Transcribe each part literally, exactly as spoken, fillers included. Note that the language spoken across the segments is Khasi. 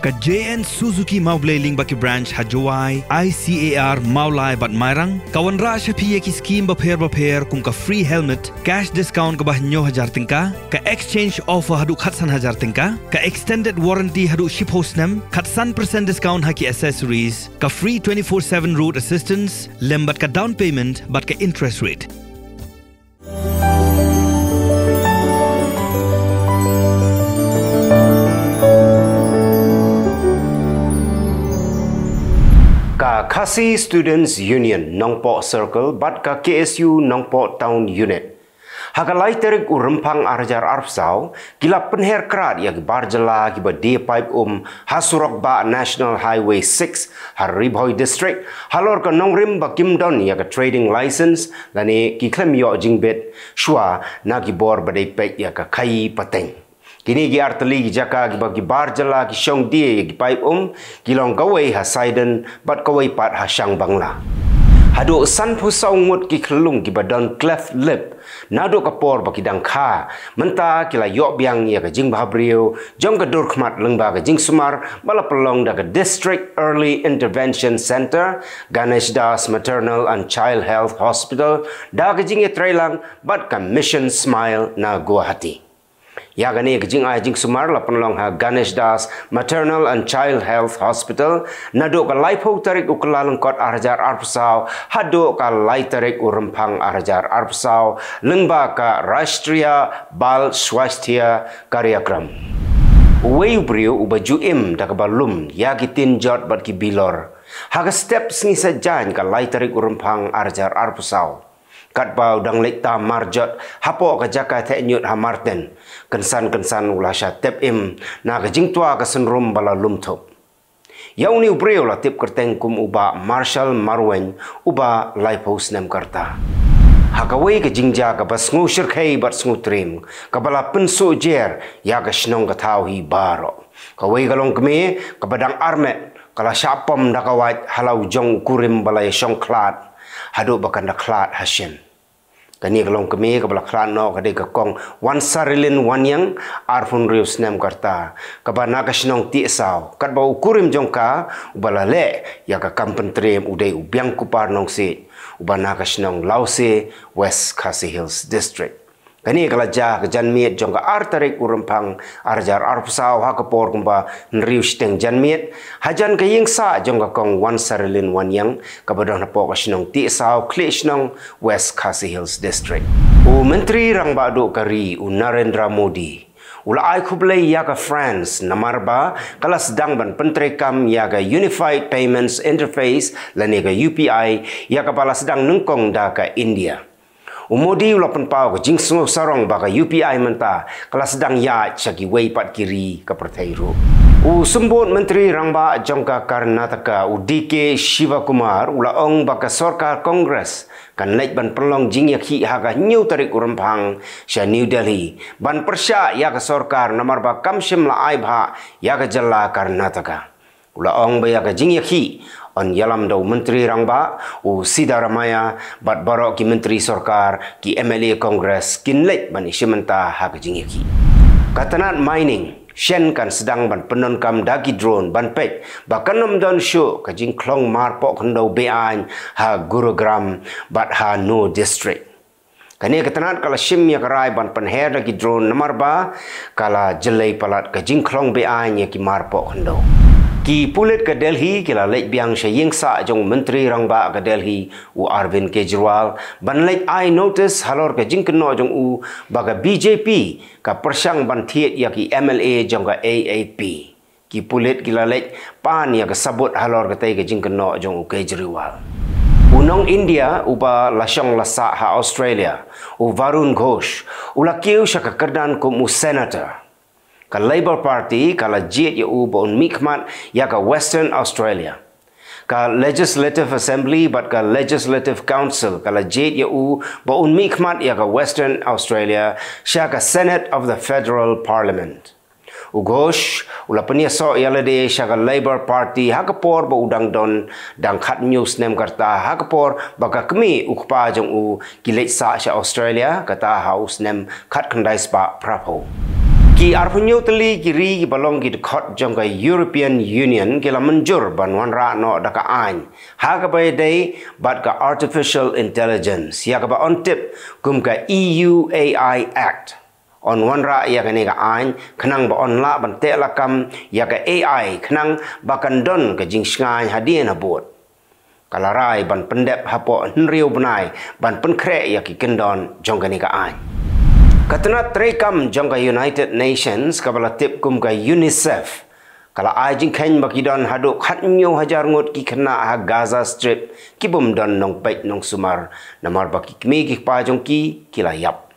Ka J N Suzuki Mawblei lyngba ki branch ha Jowai, I C A R, Mawlai bad Mairang ka wanrah sha phi ïa ki skim bapher bapher kum ka free helmet, cash discount kaba hynñiew hajar tyngka, ka exchange offer haduh khatsan hajar tyngka, ka extended warranty haduh shiphew snem, khatsan percent discount ha ki accessories, ka free twenty-four seven road assistance lem bad ka down payment bad ka interest rate. Ka Khasi Students Union Nongpoh Circle bad ka K S U Nongpoh Town Unit ha ka lai tarik u Rymphang ar hajar arphew saw ki la pynher krad ïa ki bar jylla kiba die pipe um ha surok bah National Highway six ha Ri Bhoi District halor ka nongrim ba kim don ïa ka trading license lane ki khlem ïoh jingbit shuwa na ki bor ba dei peit ïa ka khaii pateng. Kine ki artylli ki jaka kiba ki bar jylla ki shong die ïa ki pipe um ki long kawei ha Saiden bad kawei pat ha Shangbangla. Haduh sanphew saw ngut ki khyllung kiba don cleft lip naduh ka por ba ki dang kha mynta ki la ïoh biang ïa ka jingbhabriew jong ka dur khmat lyngba ka jingsumar ba la pynlong da ka District Early Intervention Centre, Ganesh Das Maternal and Child Health Hospital da ka jingïatreilang bad ka Mission Smile na Guwahati. Ïa kane ka jingai jingsumar la pynlong ha Ganesh Das Maternal and Child Health Hospital naduh ka laiphew tarik u Kyllalyngkot ar hajar arphew saw haduh ka lai tarik u Rymphang ar hajar arphew saw lyngba ka Rashtriya Bal Swasthya Karyakram. Uwei u briew uba ju im da kaba lum ïa ki tin jot bad ki bilor ha ka step sngi Saitjaiñ ka lai tarik u Rymphang ar hajar arphew saw. Katba u dang leit tam marjot hapoh ka jaka theh ñiut ha Marten, kynsan kynsan u la shah tep im na ka jingtwa ka synrum ba la lum thup. Ïa une u briew la tip kyrteng kum u Bah Marshal Marwein uba laiphew snem ka rta. Ha kawei ka jingjia kaba sngew shyrkhei bad sngew triem kaba la pynsuh jer ïa ka shnong ka thaw hi baroh. Kawei ka longkmie kaba dang armet ka la shah pom da ka wait ha la u jong u kurim ba la ïashong khlad haduh ba kan da khlad ha shen. Kane ka longkmie kaba la khlad noh ka dei ka kong Wansarilin Wanïang, arphew hynriew snem ka rta, kaba na ka shnong Tiehsaw, katba u kurim jong ka uba la leh ïa ka kam pyntriem u dei u Biangkupar Nongsiej uba na ka shnong Lawse, West Khasi Hills District. Kane ka la jia ha ka janmiet jong ka ar tarik u Rymphang ar hajar arphew saw ha ka por kumba hynriew shiteng janmiet hajan ka ïing sah jong ka kong Wansarilin Wanïang kaba don hapoh ka shnong Tiehsaw, Khliehshnong, West Khasi Hills District. U Myntri Rangbah Duh ka ri u Narendra Modi u la ai khublei ïa ka France namar ba ka la sdang ban pyntreikam ïa ka Unified Payments Interface lane ka U P I ïa kaba la sdang nyngkong da ka India. U Modi u la pynpaw ka jingsngew sarong ba ka U P I mynta ka la sdang ïaid sha kiwei pat ki ri ka pyrthei ruh. U Symbud Myntri Rangbah jong ka Karnataka u D K Shivakumar u la ong ba ka sorkar Congress kan leit ban pynlong jingïakhih ha ka hynñiew tarik u Rymphang sha New Delhi ban pyrshah ïa ka sorkar namar ba kam shym la ai bhah ïa ka jylla Karnataka. U la ong ba ïa ka jingïakhih yn ïalam da u Myntri Rangbah u Siddaramaiah bad baroh ki myntri sorkar, ki M L A Congress kin leit ban ïashim bynta ha ka jingïakhih. Ka tnat mining shen kan sdang ban pyndonkam da ki drone ban peit ba kan ym don shuh ka jingkhlong marpoh khyndew be-aiñ ha Gurugram bad ha Nuh District. Kane ka tnat ka la shim ïa ka rai ban pynher da ki drone namar ba ka la jyllei palat ka jingkhlong be-aiñ ïa ki marpoh khyndew. Ki pulit ka Delhi ki la leit biang sha ïing sah jong u Myntri Rangbah ka Delhi u Arvind Kejriwal ban leit ai notice halor ka jingkynnoh jong u ba ka B J P ka pyrshang ban thied ïa ki M L A jong ka A A P. Ki pulit ki la leit pan ïa ka sabut halor katei ka jingkynnoh jong u Kejriwal. U nong India uba la shong la sah ha Australia, u Varun Ghosh, u la kiew sha ka kyrdan kum u senator. Ka Labor Party ka la jied ïa u ba un mihkhmat ïa ka Western Australia. Ka Legislative Assembly bad ka Legislative Council ka la jied ïa u ba un mihkhmat ïa ka Western Australia sha ka Senate of the Federal Parliament. U Ghosh u la pynïasoh ïa lade sha ka Labor Party ha ka por ba u dang don dang khathynñiew snem ka rta, ha ka por ba ka kmie u kpa jong u ki leit sah sha Australia kata ha u snem khatkhyndai spah phraphew. Ki arphew tylli ki ri kiba long ki dkhot jong ka European Union ki la mynjur ban wanrah noh da ka aiñ ha kaba ïadei bad ka artificial intelligence, ïa kaba yn tip kum ka E U A I Act. Yn wanrah ïa kane ka aiñ khnang ba yn lah ban teh lakam ïa ka A I khnang ba kan don ka jingshngaiñ hadien habud. Ka la rai ban pyndep hapoh hynriew bnai ban pynkhreh ïa ki kyndon jong kane ka aiñ. Ka tnat treikam jong ka United Nations kaba la tip kum ka UNICEF ka la ai jingkheiñ ba ki don haduh khathynñiew hajar ngut ki khynnah ha Gaza Strip ki bym don nongpeit nongsumar, namar ba ki kmie ki kpa jong ki ki la ïap.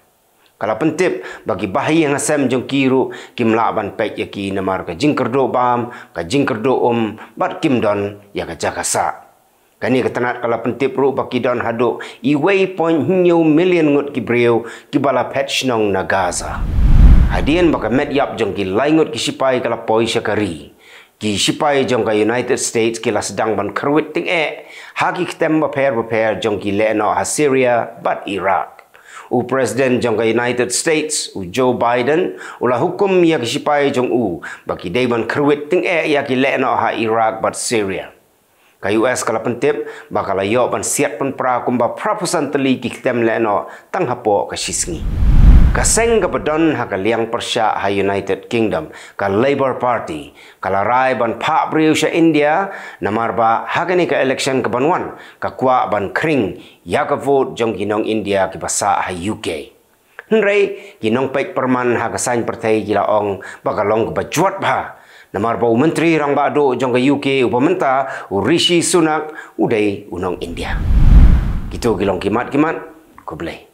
Ka la pyntip ba ki bahaïing hasem jong ki ruh kim lah ban peit ïa ki namar ka jingkyrduh bam, ka jingkyrduh um, bad kim don ïa ka jaka sah. Kane ka tnat ka la pyntip ruh ba ki don haduh uwei point hynñiew million ngut ki briew kiba la phet shnong na Gaza. Hadien ba ka met ïap jong ki lai ngut ki shipai ka la poi sha ka ri, ki shipai jong ka United States ki la sdang ban kyrwit tyngeh ha ki ktem bapher bapher jong ki lehnoh ha Syria bad Iraq. U President jong ka United States, u Joe Biden, u la hukum ïa ki shipai jong u ba ki dei ban kyrwit tyngeh ïa ki lehnoh ha Iraq bad Syria. Ka U S ka la pyntip ba ka la ïoh ban siat pynpra kumba phra phew san tylli ki ktem lehnoh tang hapoh ka shisngi. Ka seng kaba don ha ka liang pyrshah ha United Kingdom, ka Labour Party, ka la rai ban phah briew sha India, namar ba ha kane ka election kaban wan ka kwah ban khring ïa ka vote jong ki nong India kiba sah ha U K. Hynrei ki nongpeit pyrman ha ka saiñ pyrthei ki la ong ba ka long kaba jwat bha, namar ba u Myntri Rangbah Duh jong ka U K uba mynta, u Rishi Sunak, u dei u nong India. Kito ki long ki mat ki mat. Khublei.